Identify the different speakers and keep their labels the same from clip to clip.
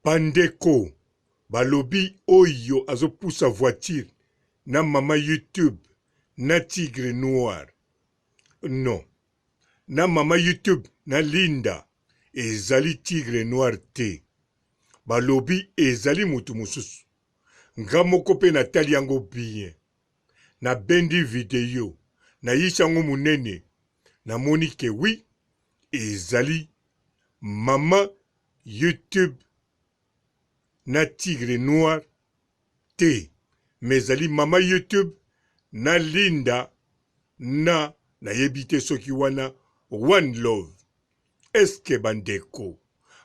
Speaker 1: Bandeko balobi oyo azo pusa voiture na mama youtube na tigre noir non na mama youtube na linda ezali tigre noir te balobi ezali mutu mususu nga moko pe natali yango bien na bendi video nayisi yango munene namoni ke oui ezali mama YouTube na tigre noir te mais ezali mama YouTube na Linda na nayebi te soki wana one love eske bandeko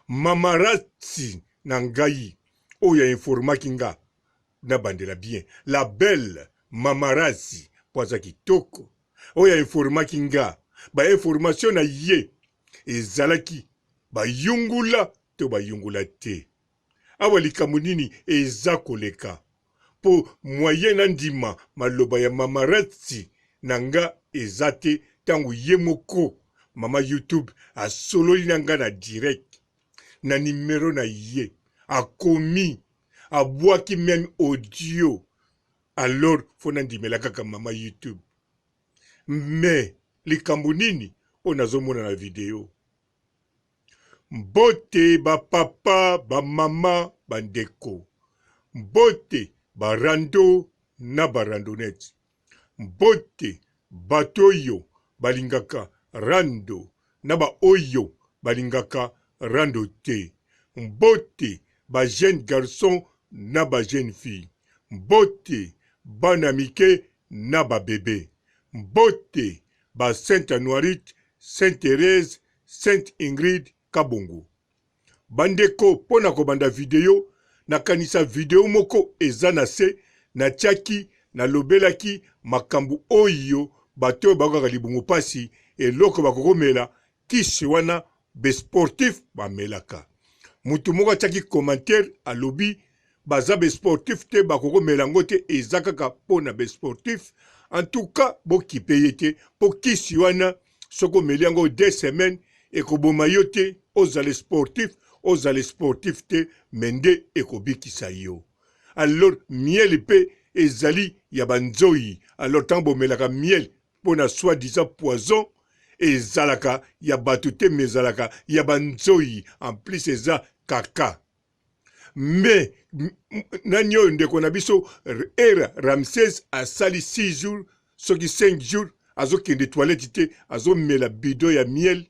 Speaker 1: mama ratsi na ngai oyo a informaki nga na bandela bien la belle mama ratsi po aza kitoko oyo a informaki nga ba information na ye ezalaki bayungula to bayungula te awa likambo nini eza koleka po moyen na ndima maloba ya mama ratsi na nga eza te tango ye moko mama youtube asololi na nga na direct na numero na ye akomi abwaki meme audio alors fo nandimela kaka mama youtube mais likambo nini oyo nazomona na video mbote ba papa ba mama ba ndeko mbote ba rando na ba randonnette mbote bato oyo balingaka rando na ba oyo balingaka rando te mbote ba jeune garçon na ba jeune fille mbote bana mike na ba bebe mbote ba sainte anuarite sainte therese sainte ingrid kabongo bandeko mpo na kobanda video nakanisa video moko eza na se natiaki nalobelaki makambo oyo bato oyo bakokaka libungu mpasi eloko bakokomela kisi wana be sportif bamelaka mutu moko atiaki commentaire alobi baza be sportif te bakoki komela yango te eza kaka mpo na be sportif en tout cas bokipe ye te mpo kisi wana soki omeli yango deux semaines ekoboma yo te ozala sportif ozala sportif te me nde ekobikisa yo alors miel mpe ezali ya banzoi alors ntango bomelaka miel mpo na soit disant poison ezalaka ya bato te me ezalaka ya banzoi en plus eza kaka me nani oyo ndeko na biso era ramses asali 6 jours soki 5 jours azokende toilette te azomela bidon ya miel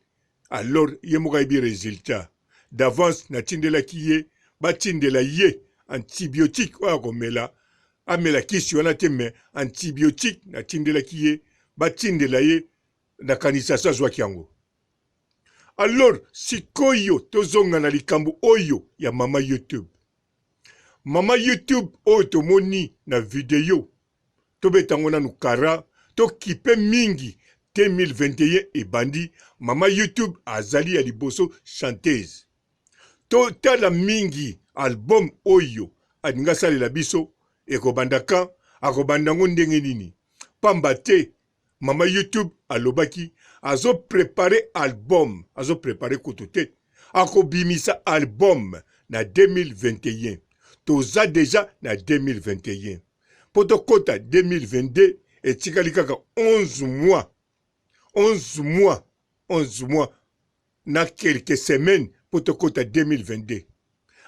Speaker 1: alors ye moko ayebi resultat d'avance natindelaki ye batindela ye antibiotique oyo akomela amela kisi wana te me antibiotique natindelaki ye batindela ye nakanisi asi azwaki yango alors sikoyo tozonga na likambo oyo ya mama youtube mama youtube oyo tomoni na video tobeta yango nanu kara tokipe mingi 2021 ebandi mama youtube azali ya liboso chanteuse totala mingi album oyo alingi asalela biso ekobanda kan akobanda yango ndenge nini pamba te mama youtube alobaki azo prepare album azo prepare kutu te akobimisa album na 2021 toza deja na 2021 mpo tokota 2022 etikali kaka 11 mois 11 mois 11 mois na quelques semaines mpo tokota 2022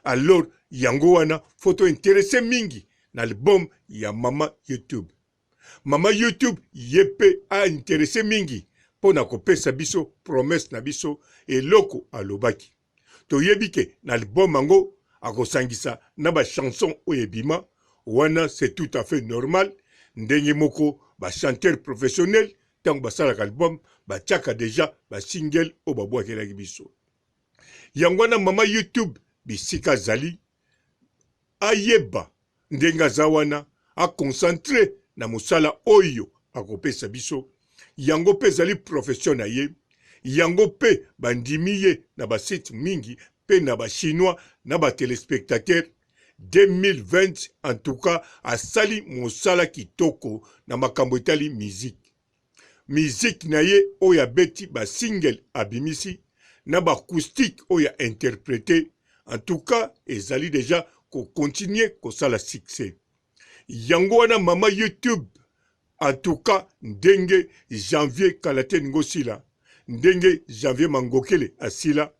Speaker 1: alors yango wana fo tointeresse mingi na album ya mama youtube mama youtube ye mpe ainteresse mingi mpo na kopesa biso promesse na biso eloko alobaki toyebi ke na album yango akosangisa na ba chanson oyo ebima wana c'est tout à fait normal ndenge moko ba chanteur professionnel ntango basalaka album batiaka deja ba single oyo babwakelaki biso yango wana mama youtube bisika azali ayeba ndenge aza wana a concentre na mosala oyo akopesa biso yango mpe ezali profession na ye yango mpe bandimi ye na basite mingi mpe na bachinois na batelespectateur 2020 en tout cas asali mosala kitoko na makambo etali miziki miziki na ye oyo abeti ba single abimisi na ba acoustique oyo a interprete. En tout cas ezali dejà ko continuer kosala succès. Yango wana mama YouTube en tout cas ndenge Janvier kala te elingi osila, ndenge Janvier Mangokele asila,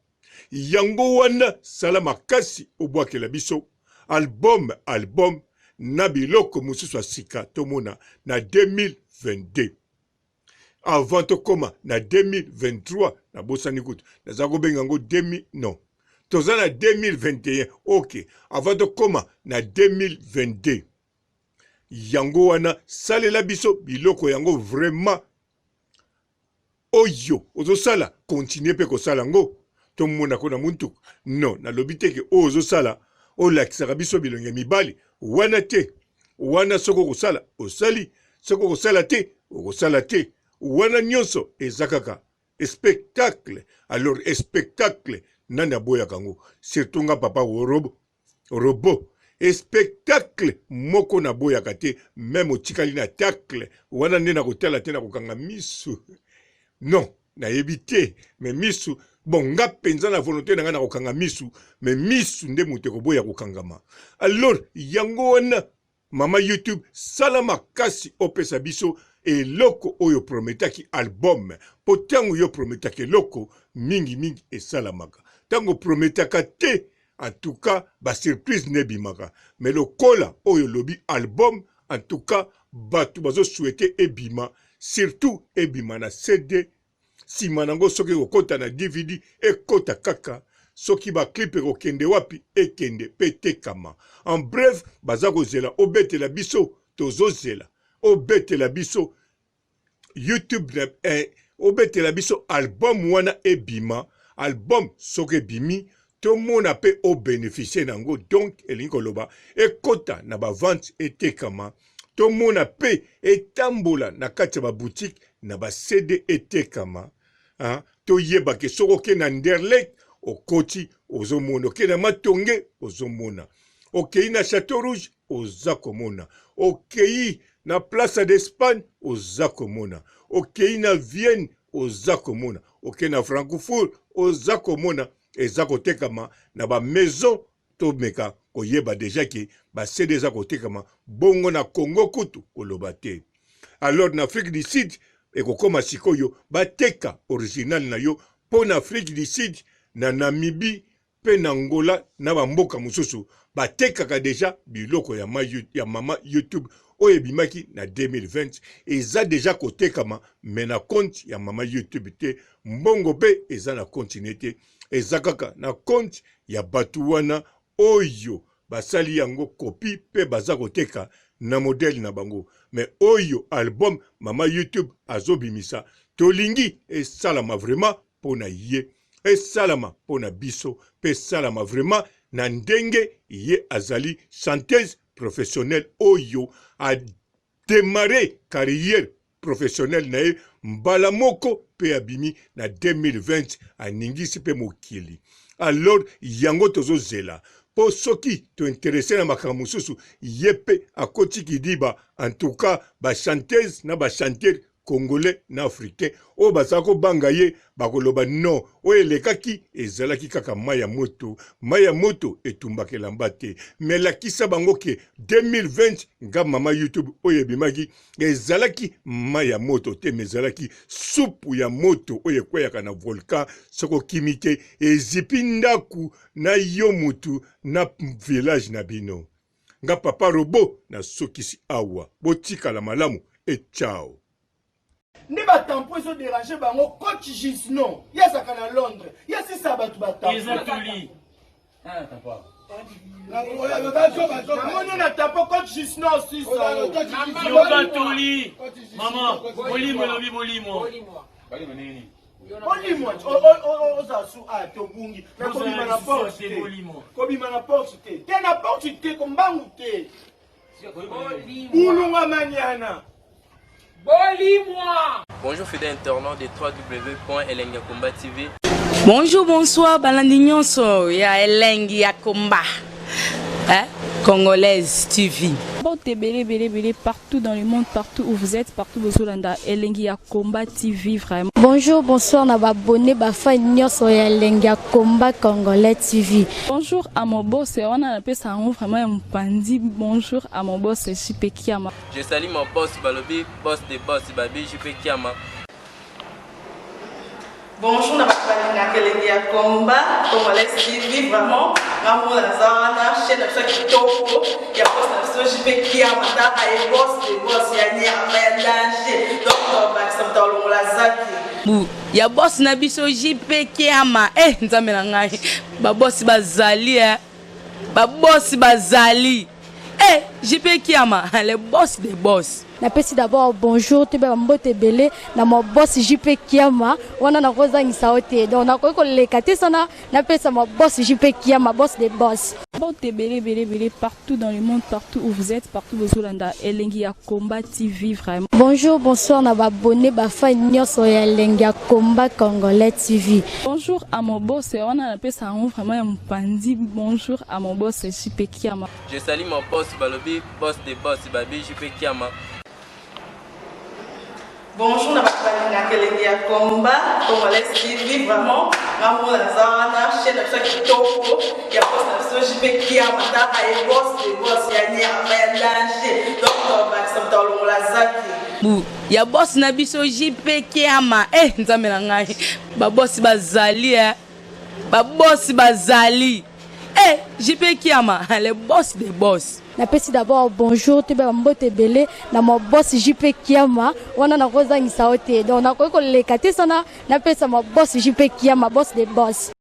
Speaker 1: yango wana sala makasi obwakela biso album album na biloko mosusu ya sika tomona na 2022. Avant tokoma na 2023 nabosani kutu naza kobenga yango 2000 non toza na 2021 ok avant tokoma na 2022 yango wana salela biso biloko yango vraiment oyo ozosala continue mpe kosala yango tomona ko na muntuka non nalobi te ke oyo ozosala olakisaka biso bilongi ya mibali wana te wana soki okosala osali soki okosala te okosala te wana nyonso eza kaka spectacle alors spectacle nani aboyaka yango surtout nga papa worobo robot spectacle moko naboyaka te meme otikali na tacle wana nde nakotala te nakokanga misu non nayebi te me misu bon nga mpenza na volonté na ngai nakokanga misu me misu nde moto ekoboya kokangama alors yango wana mama youtube sala makasi opesa biso eloko oyo prometaki album mpo ntango yo prometaki eloko mingimingi esalamaka ntango prometaka te en tout cas ba surprise nde ebimaka mais lokola oyo olobi album en tout cas bato bazo souhaite ebima surtout ebima na CD nsima nango soki ekokota na DVD ekota kaka soki ba clip ekokende wapi ekende mpe etekama en bref baza kozela obetela biso tozozela obetela biso YouTube na eh, obetela biso album wana ebima album soki ebimi tomona mpe obeneficie na yango donc elingi koloba ekota na bavente etekama tomona mpe etambola na kati ya baboutique na ba CD etekama ah, toyeba ke soki oke na Anderlecht okoti ozomona, oke na Matonge ozomona, okei na Chateau Rouge oza komona, okei na Plaza d'Espagne oza komona, okei na Vienne oza komona, okei na Francfort oza komona, eza kotekama na ba maison tomeka koyeba deja ke ba CD eza kotekama bongo na Congo kutu koloba te. Alors na Afrique du Sud ekokoma sikoyo bateka original na yo mpo na Afrique du Sud na Namibie mpe na Angola na bamboka mosusu batekaka deja biloko ya, ma, ya mama YouTube oyo ebimaki na 2020 eza deja kotekama me na compte ya mama YouTube te mbongo mpe eza na compte ne te eza kaka na compte ya batu wana oyo basali yango copie pe baza koteka na modèle na bango mais oyo album mama youtube azobimisa tolingi esalama vraiment pona ye esalama pona biso pe esalama vraiment na ndenge ye azali chanteuse professionnelle oyo a demarrer carrière professionnel na ye mbala moko mpe abimi na 2020 aningisi mpe mokili alors yango tozozela mpo soki tointerese na makambo mosusu ye mpe akoti kidiba en tout cas bachanteuse na bachanteur congolais na africain oyo bazala kobanga ye bakoloba non oyo elekaki ezalaki kaka mai ya moto mai ya moto etumbaka elamba te me lakisa bango ke 2020 nga mama youtube oyo ebimaki ezalaki mai ya moto te me ezalaki supu ya moto oyo ekweyaka na volcan soki okimi te ezipi ndako na yo mutu na village na bino nga papa robo nasukisi awa botikala malamu e ciao
Speaker 2: nde ba tampon ezo déranger bango coach Gisno ye azalaka na Londres ye asisa bato ba tampon
Speaker 3: eza toli
Speaker 2: namoni na tampon coach Gisno osisa
Speaker 3: yoka toli mama bolimo elobi bolimo
Speaker 2: bolimo ozala su a tobungi me kobima na porte te kobima na porte te te na porte te kombangu te Bulunga maniana.
Speaker 3: Bolimwa.
Speaker 4: Bonjour fidèles internautes de www.elengiyakomba TV.
Speaker 5: Bonjour, bonsoir, balandi nyonso ya elengi ya komba. Eh? Congolaise TV.
Speaker 6: Mbote ebele ebele ebele partout dans le monde, partout où vous êtes, partout bozolanda Elengi ya Combat TV vraiment.
Speaker 7: Bonjour, bonsoir na ba abonné ba fan nyonso ya Elengi ya Combat Congolais TV.
Speaker 6: Bonjour à mon boss, wana napesa yango vraiment ya mopanzi. Bonjour à mon boss JP Kiama.
Speaker 4: Je salue mon boss balobi boss de boss babi JP Kiama.
Speaker 8: Bonjour na bato balingaka elengi ya combat congolais TV vraiment nga moko naza wana chaîne na biso ya kitoko ya boss na biso JP Kiama taka ye boss de boss ya nyama ya danger donc tobakisa moto alongola zaki
Speaker 5: Bu ya boss na biso JP Kiama eh nzambe na ngai ba boss bazali eh ba boss bazali eh JP Kiama le boss des boss.
Speaker 7: Napesi d'abord bonjour toyeba ba mbote ebele na ma boss JP Kiama wana nakozangisa yo te donc nakoki koleka te sana napesa ma boss JP Kiama boss de boss.
Speaker 6: Mbote ebele ebele ebele partout dans le monde, partout où vous êtes, partout bozolanda Elengi ya Combat TV vraiment.
Speaker 7: Bonjour bonsoir na ba abonné ba fan nyonso ya Elengi ya Combat Congolais TV.
Speaker 6: Bonjour à mon boss wana napesa yango vraiment ya mopanzi. Bonjour à mon boss JP Kiama.
Speaker 4: Je salue mon boss balobi boss de boss babi JP Kiama.
Speaker 8: Bonjour na bato balingaka elengi ya combat congolais TV vraiment nga moko naza wana chaîne na biso ya kitoko ya boss na biso JP Kiama taka ye boss de boss ya nyama ya danger donc tobakisa moto alongola zaki
Speaker 5: Bu ya boss na biso JP Kiama eh nzambe na ngai ba boss bazali eh ba boss bazali eh JP Kiama le boss des boss.
Speaker 7: Napesi d'abord bonjour toyeba ba mbote ebele na ma boss JP Kiama wana nakozangisa yo te donc nakoki koleka te sana napesa ma boss JP Kiama boss de boss.